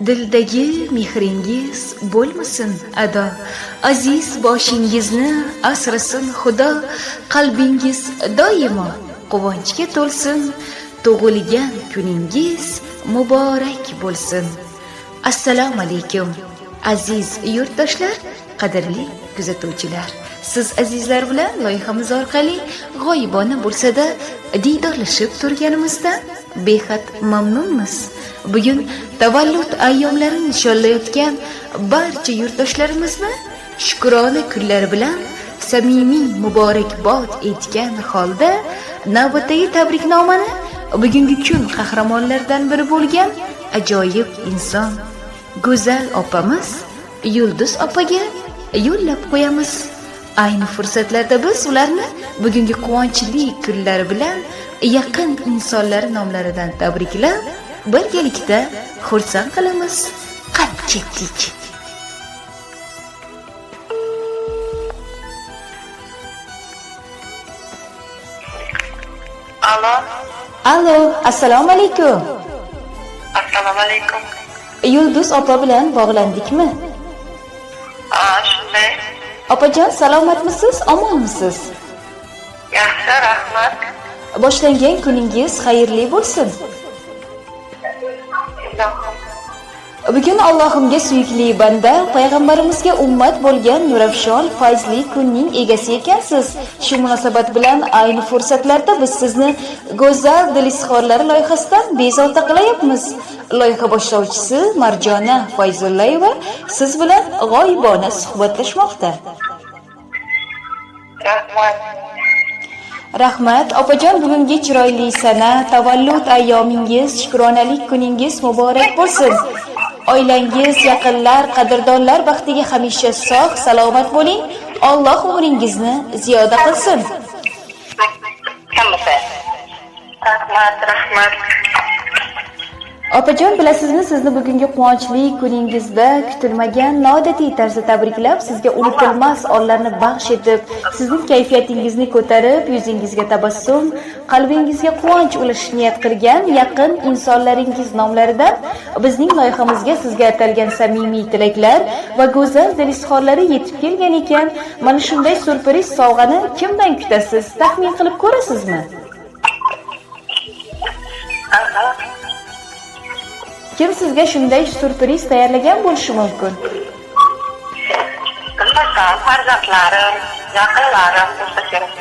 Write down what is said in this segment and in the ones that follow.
Dildagi mehringiz bo'lmasin ado. Aziz boshingizni asrasin Xudo. Qalbingiz doimo quvonchga to'lsin. Tug'ilgan kuningiz muborak bo'lsin. Assalomu alaykum, aziz yurtdoshlar, qadrli kuzatuvchilar. Siz azizlar bilan loyihamiz orqali g'oyibona bo'lsa-da diydorlashib turganimizdan behad mamnunmiz. Bugun tavallud ayyomlarini nishonlayotgan barcha yurtdoshlarimizni shukrona kunlari bilan samimiy muborakbod etgan holda navbatdagi tabriknomani bugungi kun qahramonlaridan biri bo'lgan ajoyib inson go'zal opamiz Yulduz opaga yo'llab qo'yamiz. Ayni fursatlarda biz ularni bugungi quvonchli kunlari bilan yaqin insonlari nomlaridan tabriklab, birgalikda xursand qilamiz. Qani ketdik. Alo, Alo, assalomu alaykum. Assalomu alaykum. Yulduz opa bilan bog'landikmi? Aa, shunday. Opajon, salomatmisiz, omonmisiz? Yaxshi, rahmat. Boshlangan kuningiz xayrli bo'lsin. Ilohim. Bugun Allohimga suyukli banda, payg'ambarimizga ummat bo'lgan nurafshon fayzli kunning egasi ekansiz. Shu munosabat bilan ayni fursatlarda biz sizni go'zal dil izhorlari loyihasidan bezovta qilayapmiz. Loyiha boshlovchisi Marjona Fayzullayeva siz bilan g'oyibona suhbatlashmoqda. Rahmat. Rahmat, opajon, bugungi chiroyli sana, tavallud ayyomingiz, shukronalik kuningiz muborak bo'lsin. Oilangiz, yaqinlar, qadrdonlar baxtiga hamisha sog', salomat bo'ling. Alloh umringizni ziyoda qilsin. Hammasi. Rahmat, rahmat. Opajon, bilasizmi, sizni bugungi quvonchli kuningizda kutilmagan noodatiy tarzda tabriklab, sizga unutilmas onlarni baxsh etib, sizning kayfiyatingizni ko'tarib, yuzingizga tabassum, qalbingizga quvonch ulashishni niyat qilgan yaqin insonlaringiz nomlaridan bizning loyihamizga sizga atalgan samimiy tilaklar va go'zal dil izhorlari yetib kelgan ekan. Mana shunday syurpriz sovg'ani kimdan kutasiz? Taxmin qilib ko'rasizmi? Aha. Kim sizga shunday syurpriz tayyorlagan bo'lishi mumkin? Bilmasam, farzandlarim, yaqinlarim bo'lsa kerak.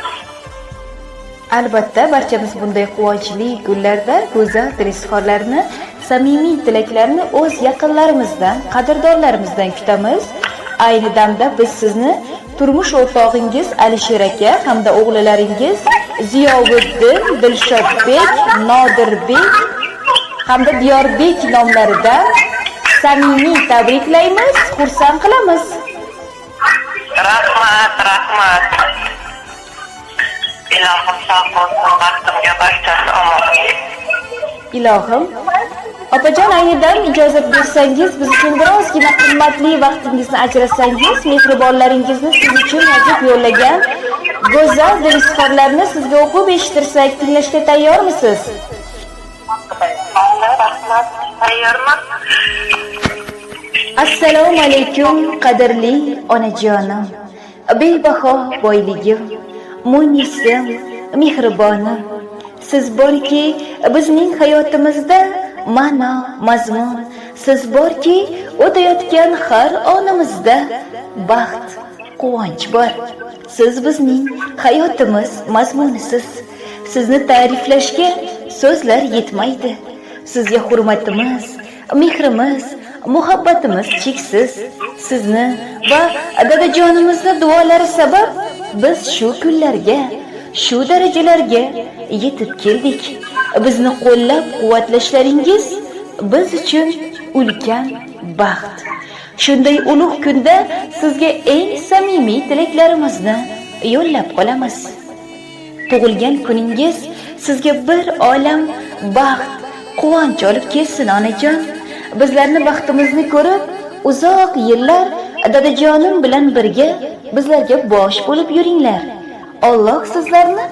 Albatta, barchamiz bunday quvonchli kunlarda go'zal dil izhorlarni, samimiy tilaklarni o'z yaqinlarimizdan, qadrdonlarimizdan kutamiz. Ayni damda biz sizni turmush o'rtog'ingiz Alisher aka hamda o'g'lilaringiz Ziyoviddin, Dilshodbek, Nodirbek hamda Diyorbek nomlaridan samimiy tabriklaymiz, xursand qilamiz. Rahmat, rahmat. Ilohim sog' bo'lsin, baxtimga barchasi omon. Ilohim. Opajon, aynidan ijozat bersangiz, biz uchun birozgina qimmatli vaqtingizni ajratsangiz, mehribonlaringizni siz uchun yozib yo'llagan go'zal dil izhorlarni sizga o'qib eshittirsak, tinglashga tayyormisiz? Allah, rahmat. Tayyorman. Assalomu alaykum, qadrli onajonim. Bebaho boyligim, munisim, mehribonim. Siz borki, bizning hayotimizda ma'no, mazmun. Siz borki, o'tayotgan har onimizda baxt, quvonch bor. Siz bizning hayotimiz mazmunisiz. Sizni ta'riflashga so'zlar yetmaydi. Sizga hurmatimiz, mehrimiz, muhabbatimiz cheksiz. Sizni va dadajonimizni duolari sabab biz shu kunlarga, shu darajalarga yetib keldik. Bizni qo'llab-quvvatlashlaringiz biz uchun ulkan baxt. Shunday ulug' kunda sizga eng samimiy tilaklarimizni yo'llab qolamiz. Tug'ilgan kuningiz sizga bir olam baxt, quvonch olib kelsin, onajon. Bizlarni baxtimizni ko'rib, uzoq yillar dadajonim bilan birga bizlarga bosh bo'lib yuringlar. Alloh sizlarni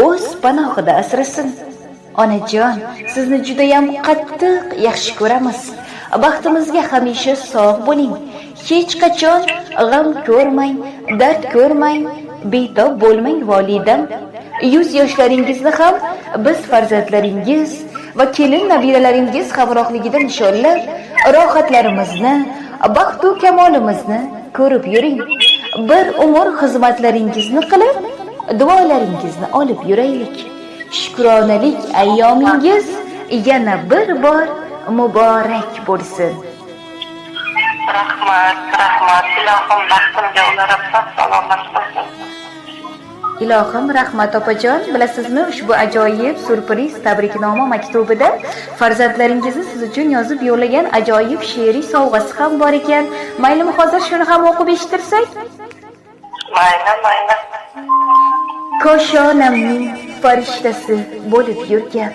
o'z panohida asrasin. Onajon, sizni juda ham qattiq yaxshi ko'ramiz. Baxtimizga hamisha sog' bo'ling. Hech qachon g'am ko'rmang, dard ko'rmang, betob bo'lmang volidam. 100 yoshlaringizni ham biz farzandlaringiz va kelin nabiralaringiz hamrohligida nishonlab, rohatlarimizni, baxtu kamolimizni ko'rib yuring. Bir umr xizmatlaringizni qilib, duolaringizni olib yuraylik. Shukronalik ayyomingiz yana bir bor muborak bo'lsin. Rahmat, rahmat. Ilohim baxtimga ular sog' salomat qilsin. Ilohim, rahmat opajon. Bilasizmi, ushbu ajoyib syurpriz tabriknoma maktubida farzandlaringizni siz uchun yozib yo'llagan ajoyib she'riy sovg'asi ham bor ekan. Maylimi, hozir shuni ham o'qib eshittirsak? Mayli, mayli. Koshonamning farishtasi bo'lib yurgan,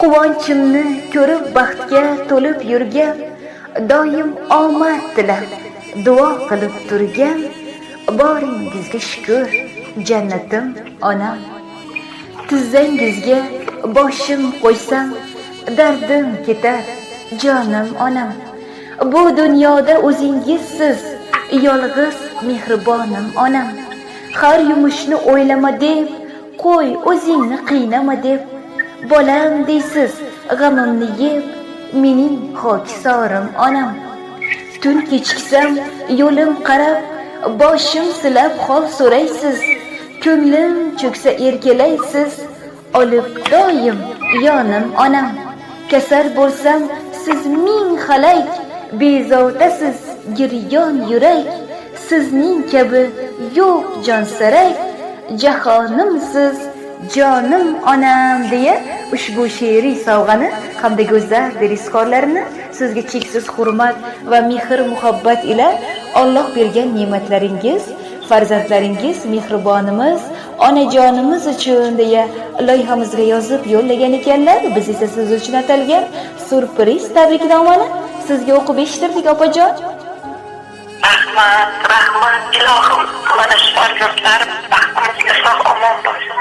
quvonchimni ko'rib baxtga to'lib yurgan, doim omad tilab duo qilib turgan, boringizga shukur, jannatim onam. Tizzangizga boshim qo'ysam, dardim ketar, jonim onam. Bu dunyoda o'zingizsiz, yolg'iz mehribonim onam. Har yumushni o'ylama deb, qo'y o'zingni qiynama deb, bolam deysiz g'amimni yeb, mening xokisorim onam. Tun kechiksam yo'lim qarab, boshim silab hol so'raysiz, ko'nglim cho'ksa erkalaysiz, olib doim yonim onam. Kasal bo'lsam siz ming xalak, bezovtasiz giryon yurak, sizning kabi yo'q jonsarak, jahonimsiz jonim onam deya ushbu she'riy sovg'ani hamda go'zal dil izhorlarini sizga cheksiz hurmat va mehr muhabbat ila Alloh bergan ne'matlaringiz, farzandlaringiz, mehribonimiz, onajonimiz uchun deya loyihamizga yozib yo'llagan ekanlar. Biz esa siz uchun atalgan syurpriz tabriknomani sizga o'qib eshittirdik opajon. Rahmat, rahmat. Ilohim mana shu farzandlarim baxtimizga sog' omon bo'lsin.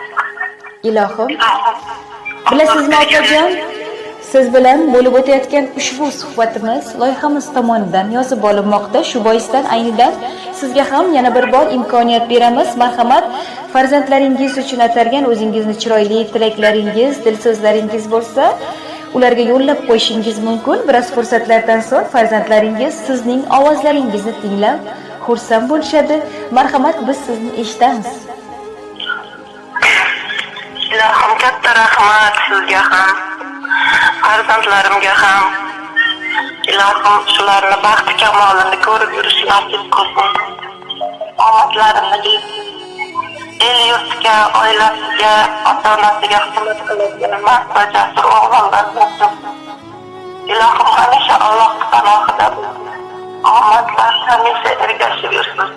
Ilohim. Ilohim. Bilasizmi opajon, siz bilan bo'lib o'tayotgan ushbu suhbatimiz loyihamiz tomonidan yozib olinmoqda. Shu boisdan aynidan sizga ham yana bir bor imkoniyat beramiz. Marhamat, farzandlaringiz uchun atalgan o'zingizni chiroyli tilaklaringiz, dil so'zlaringiz bo'lsa, ularga yo'llab qo'yishingiz mumkin. Biroz fursatlardan so'ng farzandlaringiz sizning ovozlaringizni tinglab xursand bo'lishadi. Marhamat, biz sizni eshitamiz. Ilohim katta rahmat sizga ham, farzandlarimga ham. Ilohim shularni baxti kamolini ko'rib yurish nasib qilsin. Omadlarini bersin. El yurtga, oilasiga, ota-onasiga xizmat qiladigan mard va jasur o'g'lonlar bo'lsin. Ilohim hamisha Alloh panohida bo'lsin. Omadlar hamisha ergashib yursin.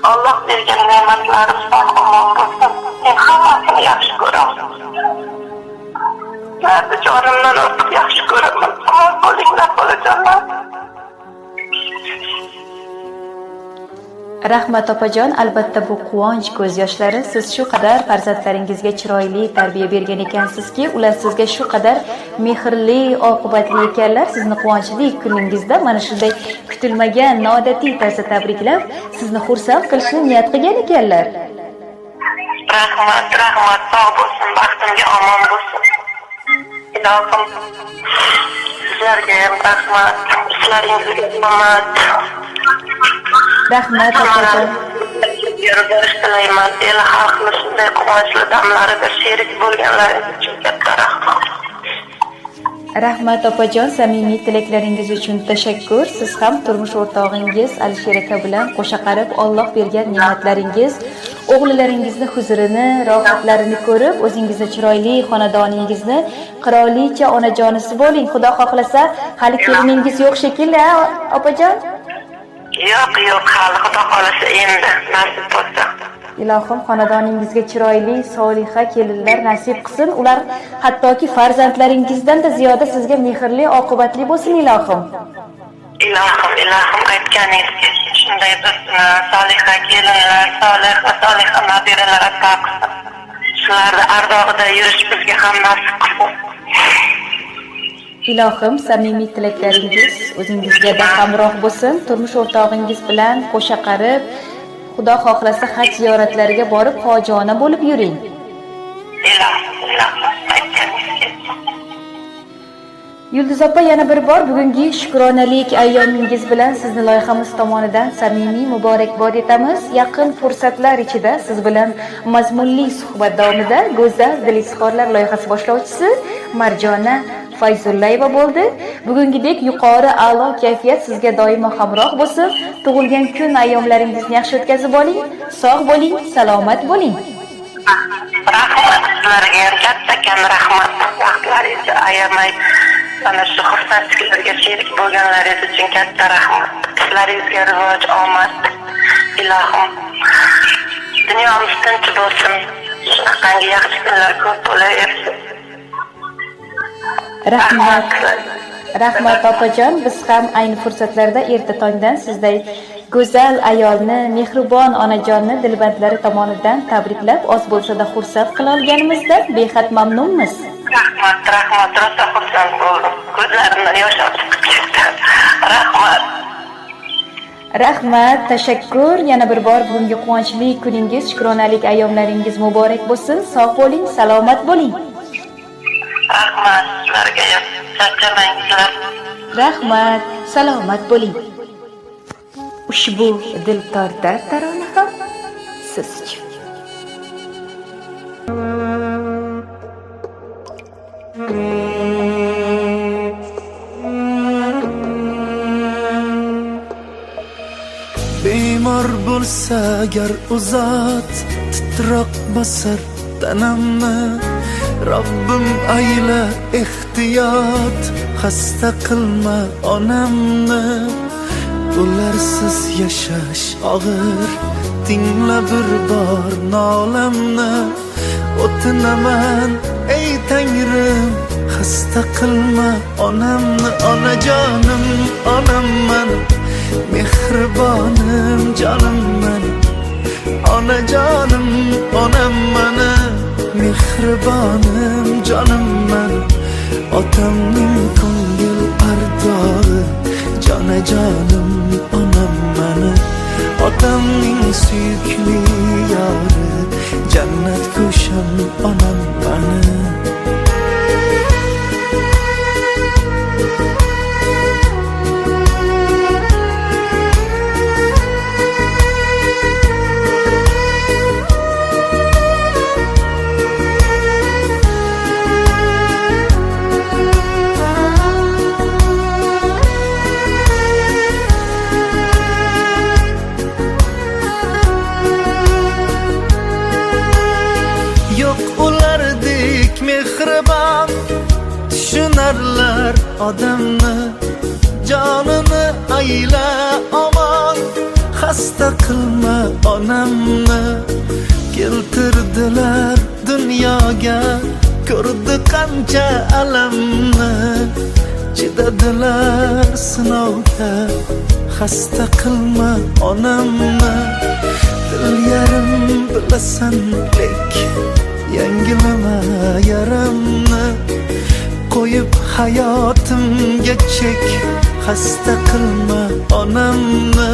Alloh bergan ne'matlarim sog' omon bo'lsin. Men hammasini yaxshi ko'raman. Ularni jonimdan ortiq yaxshi ko'raman. Omon bo'linglar, bolajonlar. Rahmat opajon, albatta bu quvonch ko'z yoshlari. Siz shu qadar farzandlaringizga chiroyli tarbiya bergan ekansizki, ular sizga shu qadar mehrli, oqibatli ekanlar. Sizni quvonchli kuningizda mana shunday kutilmagan, noodatiy tarzda tabriklab, sizni xursand qilishni niyat qilgan ekanlar. Rahmat, rahmat. Sog' bo'lsin, baxtimga omon bo'lsin. Ilohim sizlarga ham rahmat. Ishlaringizga omad. Rahmat opajon. Borish tilayman. El xalqni shunday quvonchli damlarida sherik bo'lganlaringiz uchun katta rahmat. Rahmat opajon, samimiy tilaklaringiz uchun tashakkur. Siz ham turmush o'rtog'ingiz Alisher aka bilan qo'sha qarib, Alloh bergan ne'matlaringiz, o'g'lilaringizni huzurini, rohatlarini ko'rib, o'zingizni chiroyli xonadoningizni qirolicha onajonisi bo'ling. Xudo xohlasa, hali keliningiz yo'q shekilli, a, opajon? Yo'q, yo'q, hali Xudo xohlasa endi nasib bo'lsa. Ilohim xonadoningizga chiroyli, soliha kelinlar nasib qilsin. Ular hattoki farzandlaringizdan-da ziyoda sizga mehrli, oqibatli bo'lsin ilohim. Ilohim, ilohim aytganingiz kelsin. Shunday bir soliha kelinlar, solih va soliha nabiralar ato qilsin. Shularni ardog'ida yurish bizga ham nasib qilsin. Ilohim, samimiy tilaklaringiz o'zingizga da hamroh bo'lsin. Turmush o'rtog'ingiz bilan qo'sha qarib, Xudo xohlasa haj ziyoratlariga borib hojona bo'lib yuring. Ilohim, ilohim, aytganingiz kelsin. Yulduz opa, yana bir bor bugungi shukronalik ayyomingiz bilan sizni loyihamiz tomonidan samimiy muborakbod etamiz. Yaqin fursatlar ichida siz bilan mazmunli suhbat davomida go'zal dil izhorlar loyihasi boshlovchisi Marjona Fayzullayeva bo'ldi. Bugungidek yuqori a'lo kayfiyat sizga doimo hamroh bo'lsin. Tug'ilgan kun ayyomlaringizni yaxshi o'tkazib oling. Sog' bo'ling, salomat bo'ling. Rahmat sizlarga ham kattakon rahmat. Vaqtlaringizni ayamay mana shu xursandchiliklarga sherik bo'lganlaringiz uchun katta rahmat. Ishlaringizga rivoj, omad. Ilohim, dunyomiz tinch bo'lsin. Shunaqangi yaxshi kunlar ko'p bo'laversin. Rahmat. Sizlarga. Rahmat opajon, biz ham ayni fursatlarda erta tongdan sizday go'zal ayolni, mehribon onajonni dilbandlari tomonidan tabriklab, oz bo'lsa-da xursand qila olganimizdan behad mamnunmiz. Rahmat, rahmat. Rosa xursand bo'ldim. Ko'zlarimdan yosh oqib ketdi. Rahmat. Rahmat, tashakkur. Yana bir bor bugungi quvonchli kuningiz, shukronalik ayyomlaringiz muborak bo'lsin. Sog' bo'ling, salomat bo'ling. Rahmat sizlarga ham. Charchamanglar. Rahmat, salomat bo'ling. Ushbu diltortar tarona ham siz uchun. Bemor bo'lsa agar u zot, titroq bosar tanamni. Robbim ayla ehtiyot, xasta qilma onamni. Ularsiz yashash og'ir, tingla bir bor nolamni. O'tinaman ey Tangrim, xasta qilma onamni. Onajonim, onamman, mehribonim, jonimman. Onajonim, onam mani, mehribonim, jonimman. Otamning ko'ngil ardog'i, jonajonim, onam mani. Otamning suyukli yori, jannat ko'sham onam mani. Yo'q ulardek mehribon, tushunarlar odamni. Jonini ayla omon, xasta qilma onamni. Keltirdilar dunyoga, ko'rdi qancha alamni. Chidadilar sinovga, xasta qilma onamni. Dil yarim bilasan lek, yangilama yaramni. Qo'yib hayotimga chek, xasta qilma onamni.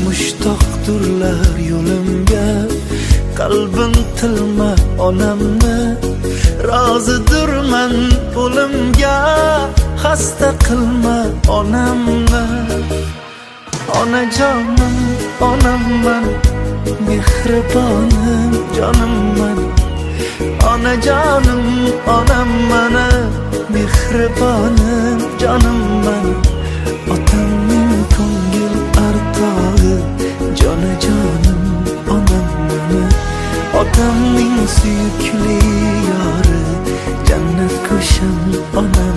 Mushtoqdurlar yo'limga, qalbim tilma onamni. Rozidurman o'limga, xasta qilma onamni. Onajonim, onamman, mehribonim, jonimman. Onajonim, onam mani, mehribonim, jonimman. Otamning ko'ngil artog'i, jonajonim, onam mani. Otamning suyukli yori, jannat ko'shim onam.